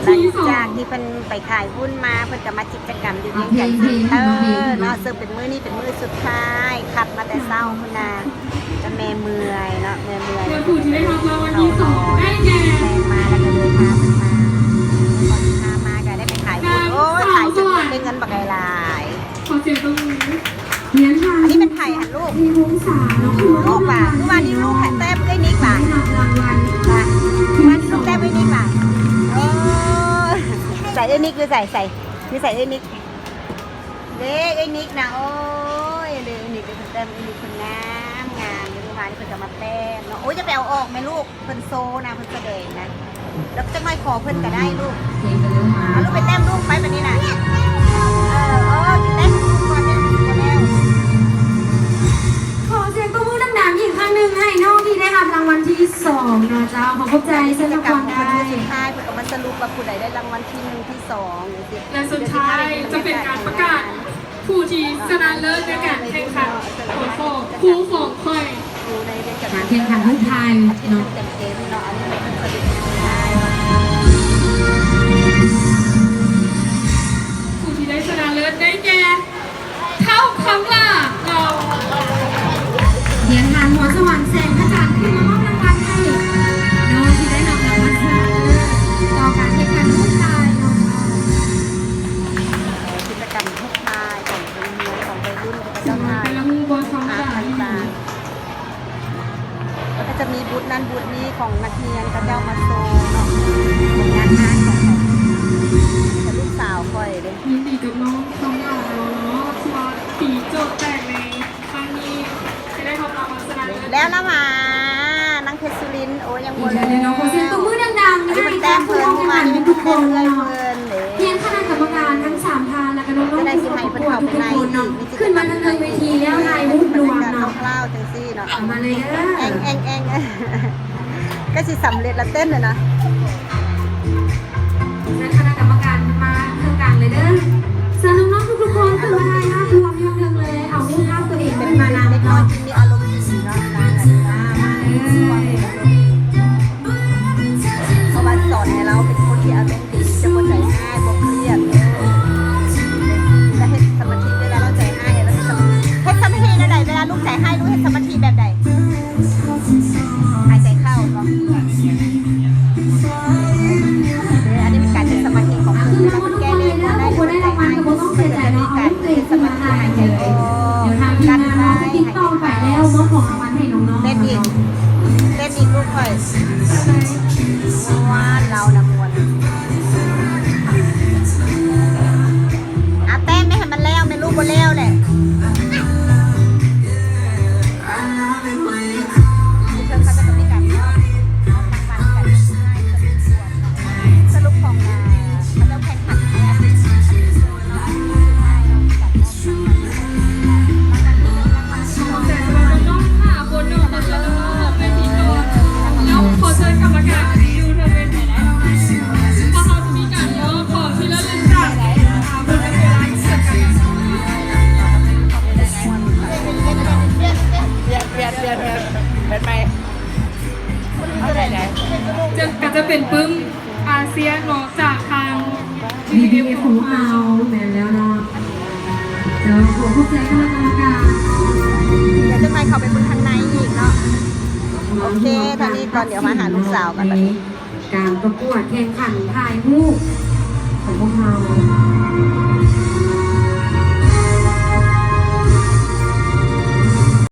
ຫຼັງຈາກທີ່ເພິ່ນໄປຂາຍວຸ້ນມາ ເພິ່ນກໍມາກິດຈະກຳຢູ່ວຽງຈັນເຊັນເຕີເນາະ ເຊິ່ງເປັນມື້ນີ້ເປັນມື້ສຸດທ້າຍ ຂັບມາແຕ່ເຊົ້າພຸ້ນນະ ແມ່ເມື່ອຍເນາະ ແມ່ເມື່ອຍ ແມ່ເມື່ອຍ ຜູ້ທີ່ໄດ້ຮັບລາງວັນທີສອງໄດ້ແກ່ ແມ່ມາແລ້ວກໍເດີນທາງມາ ຕອນທີ່ພາມາກໍໄດ້ໄປຂາຍບຸນ ໂອ້ຍ ຂາຍຈົນໄດ້ເງິນບັກຫຼາຍໆ ຂໍສຽງຕົບມື. ອັນນີ້ແມ່ນໃຜຫັ້ນລູກ? ລູກຫວາ? ຄືວ່ານີ້ລູກແຕ້ມເອື້ອຍນິກຫວາ? ຫວາ? ຄືວ່ານີ້ລູກແຕ້ມເອື້ອຍນິກຫວາ? ໂອ້ຍ ໃສເອື້ອຍນິກ ຢູ່ໃສ? ໃສ ຢູ່ໃສເອື້ອຍນິກ? ເດ້ ເອື້ອຍນິກນະ ໂອ້ຍ ເດ້ ເອື້ອຍນິກ ເດ້ ເພິ່ນແຕ້ມເອື້ອຍນິກ ເພິ່ນງາມ ງາມ ມື້ວານນີ້ເພິ່ນກໍມາແຕ້ມເນາະ ໂອ້ຍ ຢ່າໄປເອົາອອກແມ່ລູກ. ເພິ່ນໂຊນະ ເພິ່ນສະແດງນະ ແລ້ວຈັກໜ້ອຍຂໍເພິ່ນກໍໄດ້ລູກ ເອົາລູກໄປແຕ້ມລູກໄປບາດນີ້ນະ ເອີ ເອີ ຊິແຕ້ມລູກກ່ອນແລ້ວ ແລ້ວ ຂໍສຽງຕົບມືດັງໆອີກຄັ້ງໜຶ່ງໃຫ້ນ້ອງທີ່ໄດ້ຮັບລາງວັນທີສອງເນາະເຈົ້າ ຂໍຂອບໃຈ ເຊີນພັກຜ່ອນໄດ້ ເພິ່ນສຸດທ້າຍ ເພິ່ນກໍມາສະຫຼຸບວ່າຜູ້ໃດໄດ້ລາງວັນທີໜຶ່ງ ທີສອງ ແລະສຸດທ້າຍຈະເປັນການປະກາດ ຜູ້ທີ່ຊະນະເລີດໃນການແຂ່ງຂັນຫົວຂໍ້ຄູ່ຂອງຂ້ອຍ ການແຂ່ງຂັນຮູບຖ່າຍເນາະ ຜູ້ທີ່ໄດ້ຊະນະເລີດໄດ້ແກ່ ທ້າວຄຳຫຼ້າ ລາວ ຮຽນທ່ານ ຫົວສະຫວັນ ແສງຂະຈັນ ຂຶ້ນມາມອບລາງວັນໃຫ້ນ້ອງທີ່ໄດ້ຮັບລາງວັນຊະນະເລີດຕໍ່ການແຂ່ງຂັນຮູບຖ່າຍເນາະ ກິດຈະກຳຮູບຖ່າຍຂອງ ຂອງໄວລຸ້ນເຂົາເຈົ້າຖ່າຍ ແຕ່ລະຮູບບໍ່ທຳມະດາອີ່ຫຼີ ກໍຈະມີບູດນັ້ນບູດນີ້ຂອງນັກຮຽນເຂົາເຈົ້າມາໂຊເນາະ ຜົນງານງານຂອງ ຂອງລູກສາວຂ້ອຍເດ້ ຍິນດີກັບນ້ອງຄຳຫຼ້າເນາະ ທີ່ວ່າຕີໂຈດແຕກໃນຄັ້ງນີ້ ທີ່ໄດ້ຮັບລາງວັນຊະນະເລີດ ແລ້ວລະຫວາ ນາງເພັດສຸລິນ ໂອ້ຍ ຍັງບໍ່ແລ້ວ ຂໍສຽງຕົບມືດັງໆໃຫ້ກັບຜູ້ເຂົ້າແຂ່ງຂັນທຸກໆຄົນເນາະ ຮຽນຄະນະກຳມະການທັງສາມທ່ານ ແລະກໍນ້ອງໆຜູ້ເຂົ້າປະກວດທຸກໆຄົນເນາະ ຂຶ້ນມາທາງເທິງເວທີແລ້ວຖ່າຍຮູບລວມເນາະ ຄາວໆ ຈັ່ງຊີ້ເນາະ ເຂົ້າມາເລີຍເດີ ແອງໆ ໃກ້ຊິສຳເລັດລະ ເຕັ້ນແລ້ວນະ ເຊີນຄະນະກຳມະການມາເທິງກາງເລີຍເດີ ເຊີນນ້ອງໆທຸກໆຄົນຂຶ້ນມາຖ່າຍພາບລວມຢູ່ເທິງເລີຍ ເອົາຮູບພາບຕົວເອງຂຶ້ນມານຳເນາະ ເດັກນ້ອຍທີ່ມີອາລົມດີເນາະ ມາເລີຍ ເພາະວ່າສອນໃຫ້ລາວເປັນຄົນທີ່ອາລົມ ຈະບໍ່ໃຈຮ້າຍ ບໍ່ຄຽດ ຈະເຮັດສະມາທິເວລາລາວໃຈຮ້າຍ ລາວເຮັດສະມາທິ ເຮັດສະມາທິແນວໃດ? ເວລາລູກໃຈຮ້າຍ ລູກເຮັດສະມາທິແບບໃດ? ຫາຍໃຈເຂົ້າເນາະ ເອີ ອັນນີ້ເປັນການເຮັດສະມາທິຂອງເພິ່ນ ເວລາເພິ່ນແກ້ເລກບໍ່ໄດ້ ຫຼືວ່າໃຈຮ້າຍ ເພິ່ນກໍຈະມີການເຮັດສະມາທິຫາຍໃຈອອກ ກັ້ນໄວ້ ຫາຍໃຈເຂົ້າ ເຕັ້ນອີກ ເຕັ້ນອີກລູກຂ້ອຍ ມ່ວນ ລາວນະມ່ວນ ອາ ແຕ້ມແມ່ໃຫ້ມັນແລ້ວ ແມ່ລູກບໍ່ແລ້ວແຫຼະ ເທິງເຂົາເຈົ້າກໍມີການ ສະຫຼຸບຂອງ ເຂົາເຈົ້າແຂ່ງຂັນໃນອາທິດ ແຕ່ສຳລັບນ້ອງໆຫ້າຄົນເນາະ ຂໍເຊີນເວທີກ່ອນ ແລ້ວຂໍເຊີນກຳມະການຢູ່ເທິງເວທີ ເພາະເຮົາຈະມີການມອບຂອງທີ່ລະລຶກຈາກ ອ່າ ບຸນເວລາກິດຈະກຳ ປ່ຽນ ປ່ຽນ ປ່ຽນ ປ່ຽນ ປ່ຽນໃໝ່ ເອົາໄດ້ ຈະ ກໍຈະເປັນປຶ້ມອາຊຽນເນາະ ຈາກທາງ ບີບີເອັຟ ຂອງເຮົາ ແມ່ນແລ້ວເນາະ ເຈົ້າ ຂໍຂອບໃຈຄະນະກຳມະການ ດຽວຈັກໜ້ອຍເຂົ້າໄປເບິ່ງທາງໃນອີກເນາະ ໂອເຄ ເທົ່ານີ້ກ່ອນ ດຽວມາຫາລູກສາວກັນບັດນີ້ ການປະກວດແຂ່ງຂັນຖ່າຍຮູບ